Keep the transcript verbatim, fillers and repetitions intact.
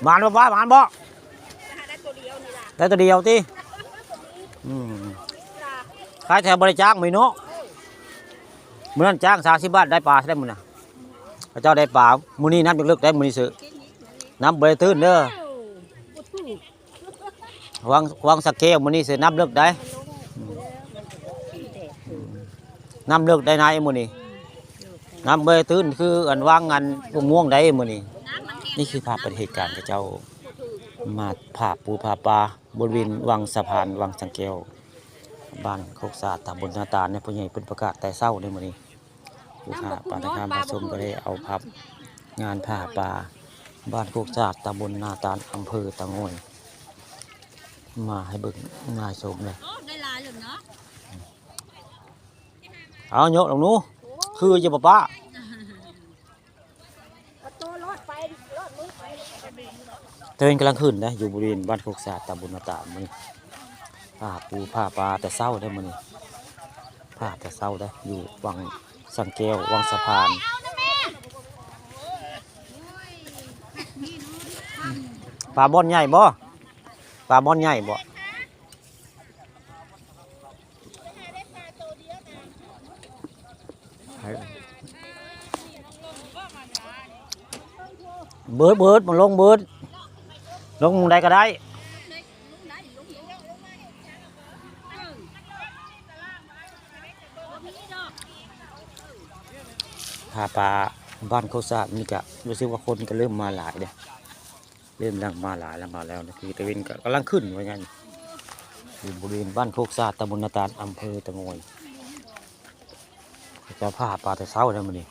หมานบ่ป้า หมานบ่ ได้ตัวเดียวติ อืม ขายแถวบริจาคมื้อนี้เนาะ มื้อนั้นจ้างสามสิบบาท ได้ปลาได้มื้อน่ะ เขาเจ้าได้ปลา มื้อนี้น้ำเลิกๆ ได้มื้อนี้ซื้อ น้ำบ่ได้ตื้นเด้อ วัง วังสะแก้วมื้อนี้ซื้อน้ำเลิกได้ น้ำเลิกได้นายมื้อนี้ น้ำบ่ได้ตื้นคืออันวังอันม่วงได้มื้อนี้ นี่คือภาพเหตุการณ์เขาเจ้ามาผ่าปูผ่าปลาบริเวณวังสะพานวังสะแก้ว บ้านโคกสะอาด ตำบลนาตาลเนี่ย ผู้ใหญ่เพิ่นประกาศแต่เช้าในมื้อนี้ ผู้หาปลาในคามผสมก็ได้เอาภาพงานผ่าปลาบ้านโคกสะอาด ตำบลนาตาล อำเภอเต่างอย มาให้เบิ่งง่ายชมเลย โอ้ ได้หลายอยู่เนาะ เอาโยกลงหนู คืออยู่บ่ป้า ตะเวนกำลังขึ้นนะ อยู่บริเวณบ้านโคกสะอาด ตำบลนาตาลมื้อนี้ ผ่าปูผ่าปลาแต่เช้าได้มื้อนี้ ผ่าแต่เช้าได้ อยู่วังสะแก้ว วังสะพาน ปลาบ่อนใหญ่บ่ ปลาบ่อนใหญ่บ่ เบิด เบิด มันลงเบิด ลงหม่องใดก็ได้ ผ่าปลาบ้านโคกสะอาดนี่ก็รู้สึกว่าคนก็เริ่มมาหลายเด้ เริ่มหลั่งมาหลายแล้ว มาแล้วนะ คือตะเวนก็กำลังขึ้นว่างั้น อยู่บริเวณบ้านโคกสะอาด ตำบลนาตาล อำเภอเต่างอย จะผ่าปลาแต่เช้าแล้วมื้อนี้